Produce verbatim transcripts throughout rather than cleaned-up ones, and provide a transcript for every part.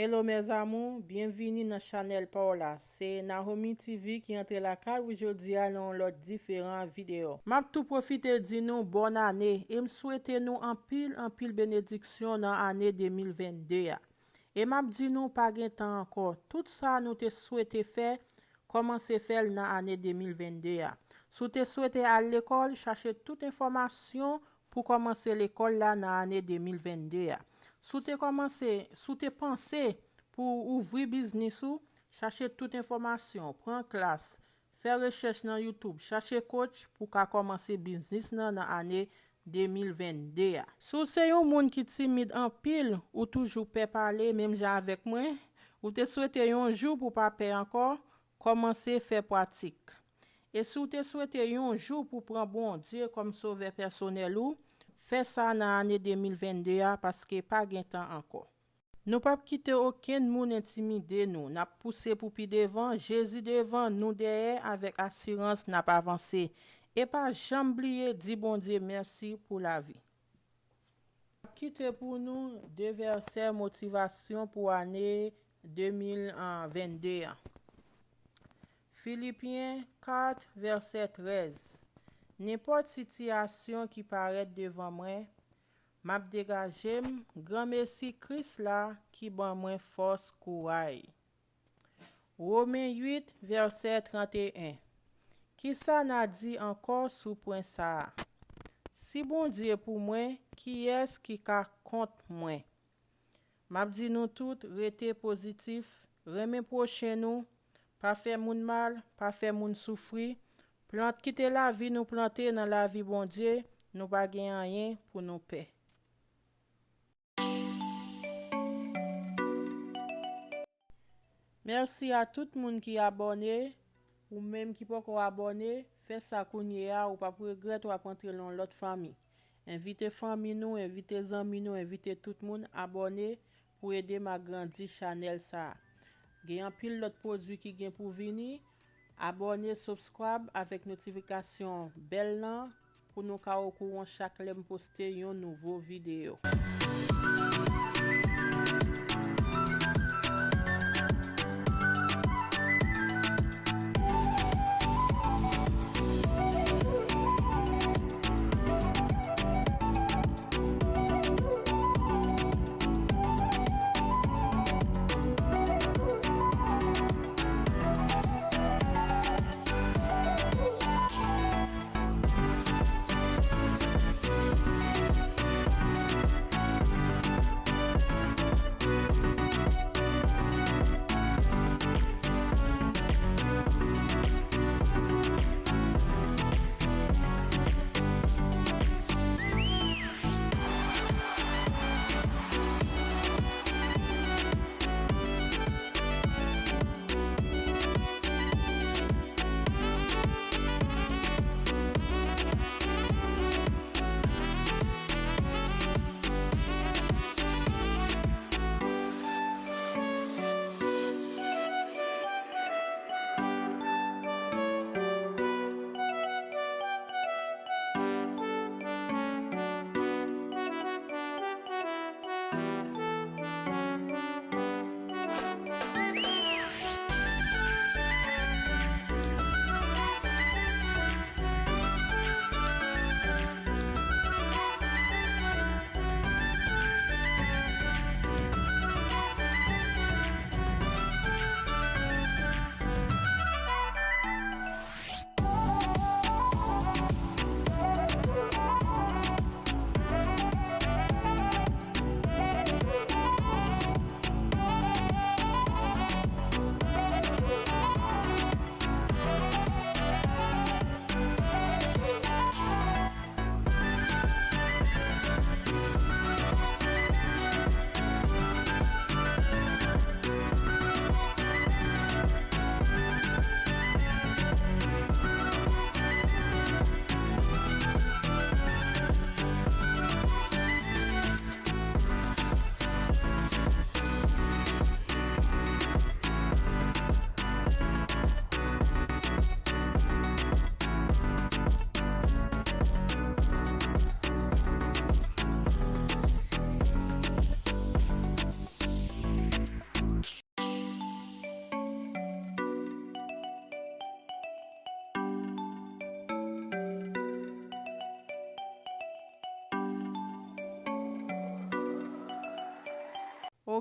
Hello mes amours, byenvini nan chanèl pa w la. Se Naomi T V ki antre lakay ou jodi a nan yon lòt diferan videyo. M ap tou pwofite di nou bòn ane e m swete nou anpil, anpil benediksyon nan ane de mil vennde a. E m ap di nou pa gen tan ankò. Tout sa nou te swete fè, kòmanse fè l nan ane de mil vennde a. Si w te swete al lekòl, chache tout enfòmasyon pou kòmanse lekòl la nan ane de mil vennde a. Si w te kòmanse, si w te panse pou w ouvri biznis ou, chache tout enfòmasyon, pran klas, fè rechèch nan YouTube, chache coach pou w ka kòmanse biznis nan nan ane de mil vennde a. Si w se yon moun ki timid anpil, ou toujou pè pale, menm jan avèk mwen, ou te swete yon jou pou w pa pè ankò, kòmanse fè pratik. E si w te swete yon jou pou w pran Bondye kòm Sovè pèsonèl ou, fè sa nan ane de mil vennde a, paske pa gen tan ankò. Nou p ap kite okenn moun entimide nou. N ap pouse pou pi devan, Jezi devan, nou dèyè, avèk asirans n ap avanse. E pa janm bliye di Bondye mèsi pou lavi. N ap kite pou nou de vèsè motivasyon pou ane de mil vennde a. Filipyen kat, vèsè trèz. Nenpòt sitiyasyon ki parèt devan mwen, m ap degaje m, granmesi Kris la ki ban mwen fòs kouray. Women uit, vèsè trannteyen. Kisa n a di ankò sou pwen sa a? Si Bondye pou mwen, kiyès ki ka kont mwen? M ap di nou tout, rete pozitif, renmen pwochen nou, pa fè moun mal, pa fè moun soufri. Plant, kite lavi nou plante nan lavi Bondye, nou pa gen anyen pou nou pè. Mèsi a tout moun ki abòne. Ou menm ki poko abòne, fè sa kounye a, ou p ap regrèt, w ap antre nan yon lòt fanmi. Envite fanmi nou, envite zanmi nou, envite tout moun abòne pou ede m agrandi chanèl sa a. Gen anpil lòt pwodui ki gen pou vini. Abòne, subscribe avèk notifikasyon bèl lan pou nou ka okouran chak lè m poste yon nouvo videyo.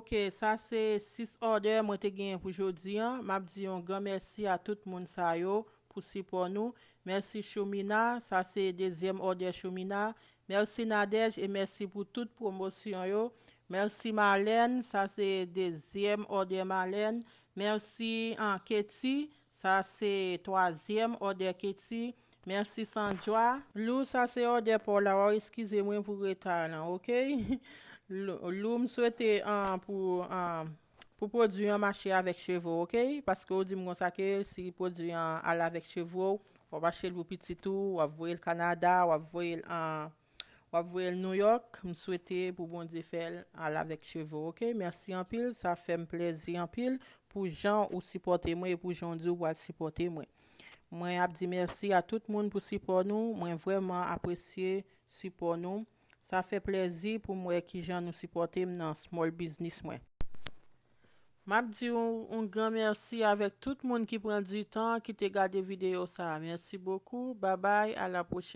Ok, sa se sis òdè mwen te genyen pou jodi an. M ap di yon gran mèsi a tout moun sa yo pou sipò nou. Mèsi Choumina, sa se dezyèm òdè Choumina. Mèsi Nadège e mèsi pou tout pwomosyon yo. Mèsi Marlène, sa se dezyèm òdè Marlène. Mèsi an Ketty, sa se twazyèm òdè Ketty. Mèsi Sandra. Lou, sa se òdè pa w la, w a eskize mwen pou reta lan, ok? Lou, Lou, m swete an, pou, an, pou pwodui an mache avèk cheve w, ok? Paske w di m konsa ke si pwodui an al avèk cheve w, w ap achte l pou pitit ou, w ap voye l Kanada, w ap voye l an, w ap voye l Nouyòk. M swete pou Bondye fè l al avèk cheve w, ok? Mèsi anpil, sa fè m plèzi anpil pou jan ou sipòte mwen e pou jan w di w pral sipòte mwen. Mwen ap di mèsi a tout moun pou sipò nou. Mwen vrèman apresye sipò nou. Sa fè plèzi pou m wè kijan nou sipòte m nan small business mwen. M ap di w yon gran mèsi avèk tout moun ki pran di tan ki te gade videyo sa a. Mèsi bokou. Babay, a la pwochèn.